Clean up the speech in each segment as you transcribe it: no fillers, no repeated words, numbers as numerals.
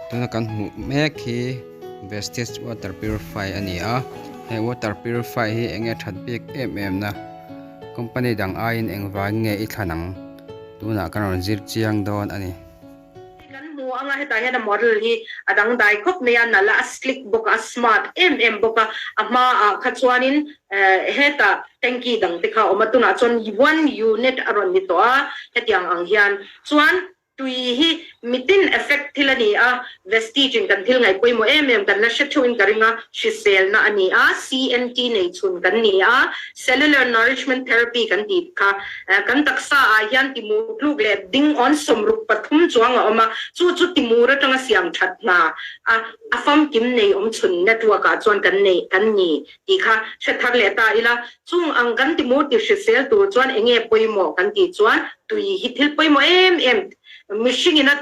Tuna kan hmuh mek hi Vestige water purify a ni a, he water purify hi eng nge that bik em em na company dang aiin engvangin nge i thlan ang tunah kan rawn zir chiang dawn a ni. Kan hmu anga hetah hian a model hi a dangdai khawp mai a, nalh a, a slick bawk a, a smart em em bawk a, a hmaah kha chuanin hetah tanky dang te kha a awm a, tunah chuan one unit a rawn ni tawh a, hetiang ang hian chuan Tui hi mitin effect thil a ni a, Vestige in kan thil ngaih pawimawh em em kan la hre theuhin ka ring a, hriselna a ni a, CNT nei chhun kan ni a, Cellular Nourishment Therapy kan tih kha kan taksa ah hian timur tluk leh ding awn 63 chuang a awm a, chu chu timur atanga siam that hna a, a famkim nei awm chhun network ah chuan kan nei kan ni tih kha hre thar leh ta ila, chung ang kan timur ti hrisel tur chuan enge pawimawh kan tih chuan Tui hi thil pawimawh em em, mihringin a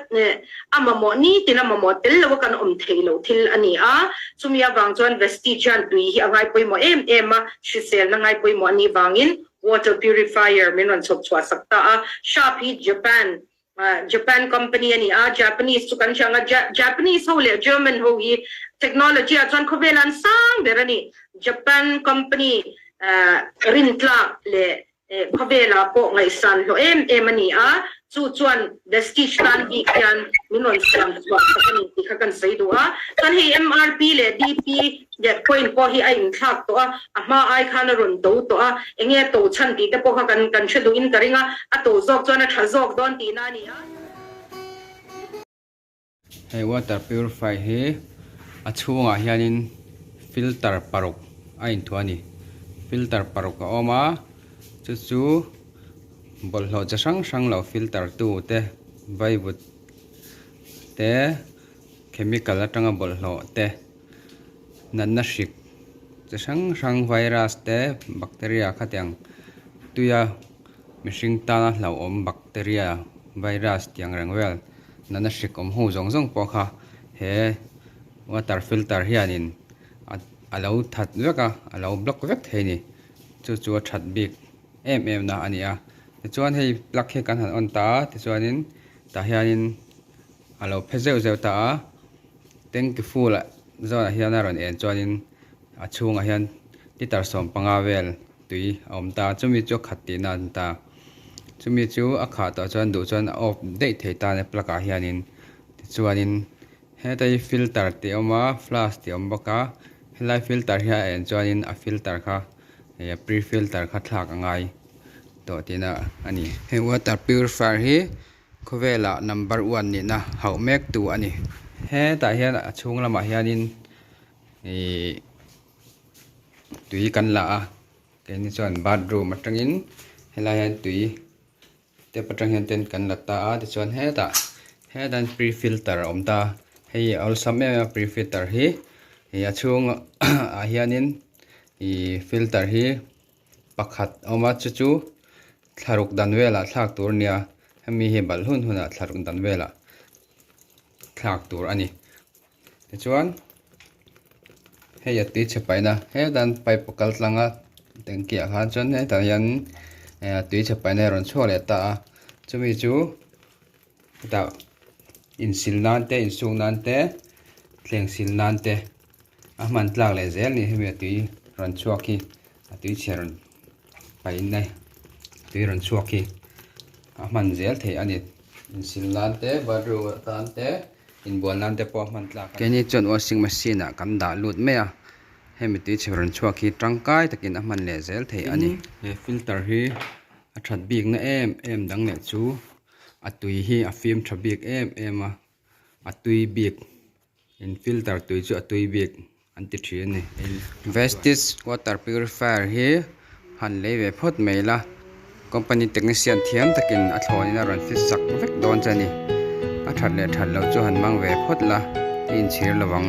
a mamawh nitin a mamawh tel lo a kan awm theih loh thil a ni a, chumi avang chuan Vestige hian tui hi a ngai pawimawh em em a, hriselna ngai pawimawh a nih vangin water purifier min rawn chhawp chhuah sak ta a, Sharp hi Japan Japan company a ni a, Japanese chu kan hria ang a, Japanese ho leh German ho hi technology ah chuan khawvel an sang ber a ni, Japan company rintlak leh Khawvelah pawh ngaihsan hlawh em em a ni a, chu chuan Vestige tan bik hian min rawn siam chhuah sak a ni tih kha kan sawi duh a. Chuan hei MRP leh DP leh point pawh hi a inthlak tawh a, a hma ai khan a rawn to tawh a, eng nge to chhan tih te pawh kha kan kan hre duhin ka ring a, a to zawk chuan a tha zawk dawn tihna a ni a. Hei water purify hi a chhungah hianin filter paruk a inthuah a ni filter paruk a awm a chu chu bawlhhlawh chi hrang hrang lo filter tu te vaivut te chemical atanga bawlhhlawh te natna hrik chi hrang hrang virus te bacteria khatiang tuia mihring tana hlauhawm bacteria virus tih ang reng vel. Nana hrik awm ho zawng zawng pawh kha he water filter hianin a lo that vek a, a lo block vek thei a ni. Chu chu a that bik em em na a ni a. Tichuan hei plug hi kan han on ta a, tichuanin tah hianin a lo phe zeuh zeuh ta a, tanky full ah zawnah hian a rawn en chuanin a chhungah hian litre 15 vel tui a awm ta chumi chu a khat tihna a ni ta chumi chu a khah tawh chuan duh chuan a off daih thei ta a ni plug ah hianin tichuanin heta hi filter tih a awm a flash tih a awm bawk a helai filter hi a en chuanin a filter kha ih a pre filter kha thlak a ngai tawh tihna a ni. Hei water purifier hi khawvelah number one nihna hauh mek tu a ni. Hetah hian a chhung lamah hianin ihh. Tui kan la a keini chuan bathroom atangin helai hian tui tap atang hian ten kan la ta a tichuan hetah hetah hian pre filter a awm ta a hei a awlsam em em a pre filter hi ih a chhung ah hianin ih filter hi pakhat a awm a chu chu thlaruk dan velah thlak tur a nia hemi hi balh hun hunah thlaruk dan velah thlak tur a ni. Tichuan hei a tui chhe paihna hetan pipe a kal tlang a tanky ah khan chuan hetah hian eh tui chhe paihna a rawn chhuak leh ta a chumi chu hetah insil nan te insuk nan te thleng sil nan te a hman tlak leh zel a ni hemi a tui rawn chhuak hi a tui chhe rawn paihna tui rawn chhuak hi a hman zel theih a ni insil nan te bathroom atan te. Inbual nan te pawh a hman tlak a. Keini chuan washing machine ah kan dah lut mai a, hemi tui chhe rawn chhuak hi tangkai takin a hman leh zel thei a ni. He filter hi a that bik na em em dang leh chu a tui hi a fim tha bik em em a, a tui bik in filter tui chu a tui bik an ti thin a ni. Vestige water purifier hi han lei ve phawt mai la, company technician thiam takin a thlawnin a rawn fit sak vek dawn che a ni. A that leh that loh chu han hmang ve phawt la, i inchhir lovang.